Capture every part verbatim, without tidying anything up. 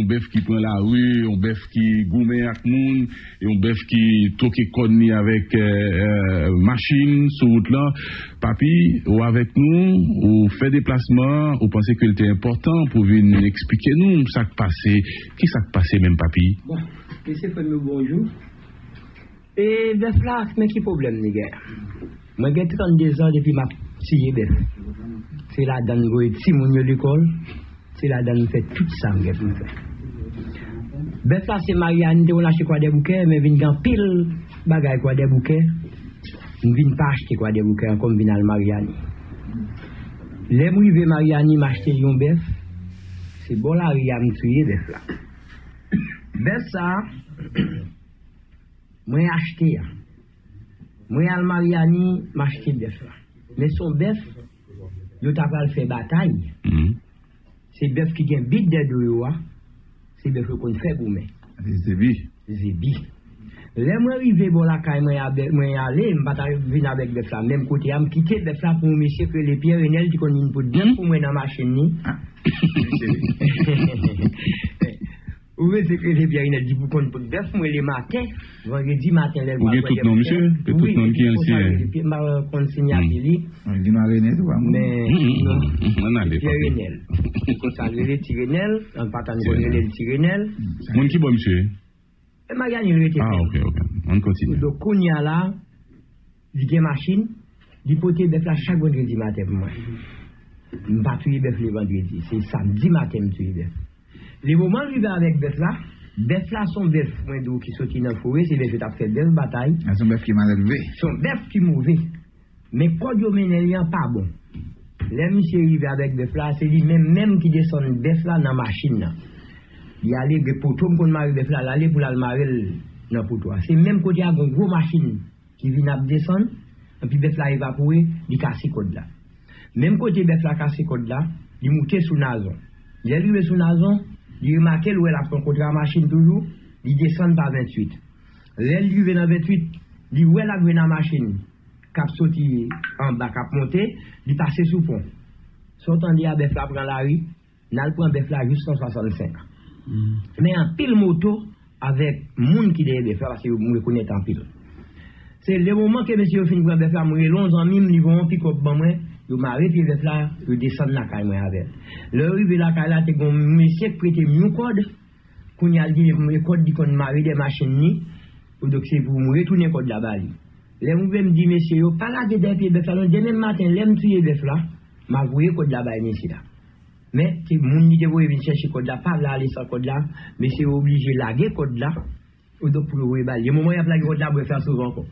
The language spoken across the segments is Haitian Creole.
Yon bèf ki pran lari, yon bèf ki goumen ak moun, yon bèf ki twoke kòn li avèk, eh, eh, machin sou wout lan. Papi, ou avèk nou, ou fè deplasman an, ou panse ke l te enpòtan pou vin eksplike nou sa k pase. Ki sa k pase menm, papi? Bon, mesye, frè m yo, bonjou. E bèf la, men ki pwoblèm li gen? Mwen gen trannde zan depi m ap tiye bèf. Se ladan m voye timoun yo lekòl, se ladan m fè tout sa m gen pou m fè. Bèf la se Maryani te konn achte Kwadèboukè, men vin gen anpil bagay Kwadèboukè. M vin pa achte Kwadèboukè ankò, m vin al Maryani. Lè m rive Maryani, m achte yon bèf. Se bò lari a m touye bèf la. Bèf sa a, mwen achte a. Mwen al Maryani, m achte bèf la. Men se yon bèf, yo ta pral fè batay. Se bèf ki gen bit dèyè do yo a. Se bèf yo konn fè goumen. Zebi. Zebi. Lè mwen rive bò lakay mwen, a bè-, mwen ale, m pa ta vin avèk bèf la menm kote a, m kite bèf la pou yon mesye k rele Pyè Renèl ki konn vin pot bèf pou mwen nan machin li. Ou mesye k rele Pyè Renèl di pou konn pot bèf mwen le maten, vandredi maten lè l pral pran bèf. Ou gen tout non, mesye? Gen tout non ki ansyen. M pa konn sinyati li. Gen non Renèl tou, pa mwen. Men non, Pyè Renèl. Konsa l rele Ti Renèl, an pa tann konn rele l Ti Renèl. Moun ki bò misye? E Maryani l rete. Ah, ok, ok. Ann kontinye. Donk, kounye a la, li gen machin, li pote bèf la chak vandredi maten pou mwen. M pa touye bèf le vandredi, se samdi maten m touye bèf. Le moman l rive avèk bèf la, bèf la se yon bèf, mwen di w, ki soti nan fore, se bèf yo t ap fè bèf batay. Ah, se yon bèf ki malelve. Se yon bèf ki move. Men kòd yo mennen li an pa bon. Lè misye rive avèk bèf la, se li menm menm ki desann bèf la nan machin nan. Li ale, gen poto m konn mare bèf la, l ale pou l al mare l nan poto a. Se menm kote a, gen yon gwo machin ki vin ap desann, epi bèf la evapore, li kase kòd la. Menm kote bèf la kase kòd la, li moute sou Nazon. Lè l rive sou Nazon, li remake l wè l ap pran kontra machin toujou, li desann pa venntuit. Lè l rive nan venntuit, li wè l ap jwenn a machin k ap soti anba, k ap monte, li pase sou pon. Sa w tande a, bèf la pran lari, n al pran bèf la jis san swasannsenk. Men anpil moto avèk moun ki dèyè bèf la, paske yo, m rekonèt anpil. Se le moman ke mesye yo fin pran bèf la, m rele yon zanmi m, li voye yon pikòp ban mwen, yo mare pye bèf la, yo desann lakay mwen avè l. Lè yo rive lakay la, te gen yon mesye k prete m yon kòd, kounye a l di, men kòd li konn mare dèyè machin li, donk se pou m retounen kòd la ba li. Lè m rive, m di mesye yo, pa lage dèyè pye bèf la non, demen maten, lè m touye bèf la, m a voye kòd la bay mesye a. Men, te moun li te voye vin chèche kòd la, pa vle ale san kòd la, mesye yo oblije lage kòd la, donk pou yo voye ba li. Le moman y ap lage kòd la, bèf la sove ankò.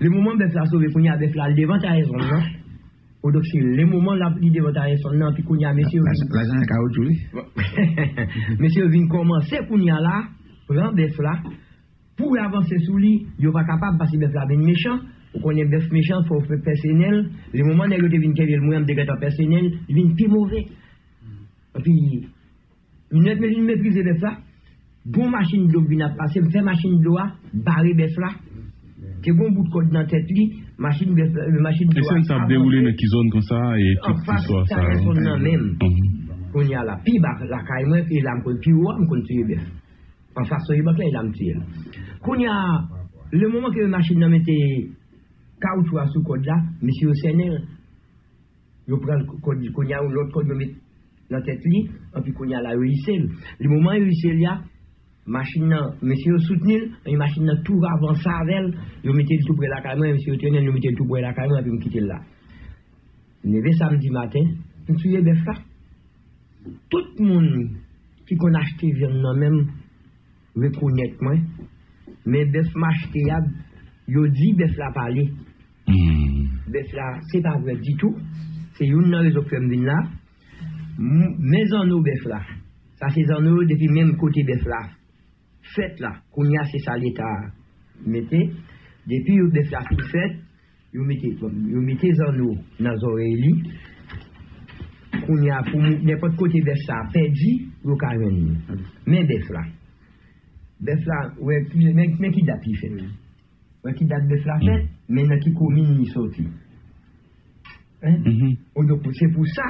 Le moman bèf la sove, kounye a bèf la al devan Tayson nan. Donk se le moman l ap li devan Tayson nan, epi kounye a mesye yo vin. Lajan nan kawotchou, wi. Mesye yo vin kòmanse kounye a la, pran bèf la, pou yo avanse sou li, yo pa kapab, paske bèf la vin mechan. Ou konnen bèf mechan, fò w fè pèsenèl. Le moman nèg yo te vin kenbe l, mwen menm te gentan pèsenèl, li vin pi move. Epi, Li mèt li meprize bèf la. Gon machin dlo k vin ap pase, m fè machin dlo a bare bèf la. Te gon bout kòd nan tèt li, machin bèf la, machin dlo a. Esèn sa ap dewoule nan ki zòn konsa, e tout istwa sa? Anfas Tayson nan menm. Kounye a la, pi ba lakay mwen, e la m konn pi wo a, m konn touye bèf. Anfas Sogebank la, e la m touye l. Kounye a, le moman ke machin nan mete kawotchou a sou kòd la, mesye yo sènen l. Yo pran l, kòd, kounye a, yon lòt kòd yo met nan tèt li, anpi kounye a la, yo ise l. Li moman yo ise l la, machin nan, mesye yo soutni l, anpi machin nan tou avanse avè l, yo mete l tou pre lakay mwen, mesye yo trennen l, yo mete l tou pre lakay mwen, anpi m kite l la. M leve samdi maten, m touye bèf la. Tout moun ki konn achte vyann nan men m, rekonèt mwen, men bèf m achte a, yo di bèf la pale. Bèf la, se pa vrè ditou. Se youn nan rezon k fè m vin la. M-, men zanno bèf la. Sa se zanno yo depi menm kote bèf la fèt la. Kounye a, se sa Leta mete. Depi yo bèf la fin fèt, yo mete, yo mete zanno nan zòrèy li. Kounye a, pou moun, nenpòt kote bèf sa a pèdi, yo ka jwenn li. Men bèf la. Bèf la, wè, men, men ki dat li fèt. Wè ki dat bèf la fèt, men nan ki komin li soti. Hein? Donk, se pou sa,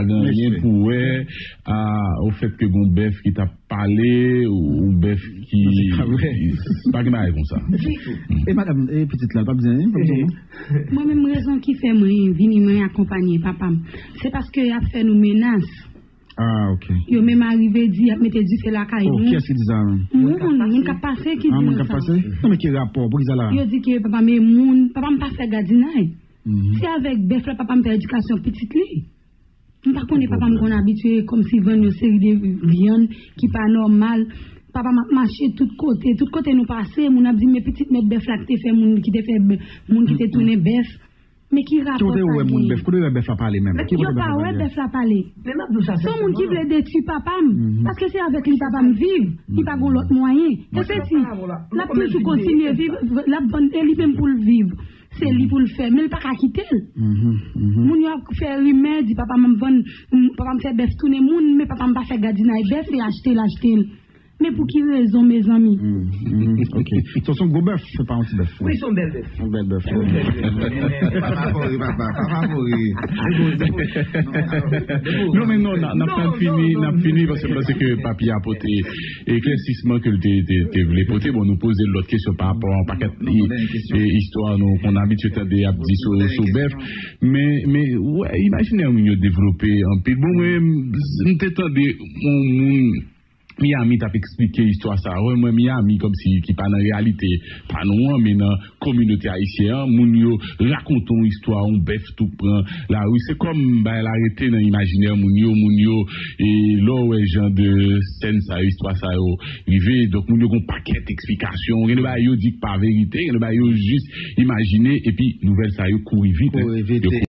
pa gen anyen pou wè a, o fèt ke gon bèf ki t ap pale ou bèf ki pa gen bagay konsa. E madanm e pitit la pa bezwen anyen pa bezwen. Mwen menm rezon ki fè mwen vini mwen akonpanye papa m se paske y ap fè nou menas. Ah, ok. Yo menm arive di y ap mete dife lakay Oh, nou. kiyès ki di sa menm? Moun, moun k ap pase ki Ah, di moun nou k ap sa. pase? Non, men ki rapò? Pou ki sa la? Yo di ke papa m e moun, papa m pa fè gadinay. Se avèk bèf la papa m fè edikasyon pitit li. M pa konnen papa m konn abitye kòmsi vann yon seri de vyann ki pa nòmal. Papa m ap mache tout kote. Tout kote nou pase, moun ap di men pitit mèt bèf la ki te fè moun ki te fè bè- moun ki te tounen bèf. Men ki rapò sa genyen? Kote yo wè moun bèf? Kote yo wè bèf la pale menm? Yo pa wè bèf la pale. Se yon moun ki vle detwi papa m. Paske se avèk li papa m viv. Li pa gen lòt mwayen. Efektivman, l ap toujou kontinye viv. L ap vann e li menm pou l viv. Se li pou l fè. Men l pa ka kite l. Moun yo ap fè rimè, di papa m ap vann, papa m fè bèf tounen moun, men papa m pa fè gadinay bèf, e achte l achte l. Men pou ki rezon, mezanmi? Ok. So, se yon gwo bèf, se pa yon ti bèf. Wi, se yon bèl bèf. Yon bèl bèf. Non, men non, n ap pral fini, n ap fini, paske m panse ke papi a pote eklèsisman ke l te, te, te vle pote. Bon, nou poze l lòt kesyon pa rapò a yon pakèt istwa nou konn abitye tande y ap di sou, sou bèf. Men, men, wè, imajinè moun yo devlope anpil. Bon, mwen, m te tande yon moun Miami t ap eksplike istwa sa a. Wè, mwen, Miami, kòmsi ki pa nan reyalite pa nou an, men nan kominote ayisyen an, moun yo rakonte yon istwa, yon bèf tou pran lari. Se kòm bagay la rete nan imajinè moun yo, moun yo, e lè w wè jan de sèn sa yo, istwa sa yo rive, donk moun yo gon pakèt eksplikasyon, gen de bagay yo di k pa verite, gen de bagay yo jis imajine, epi nouvèl sa yo kouri vit. Kouri vit.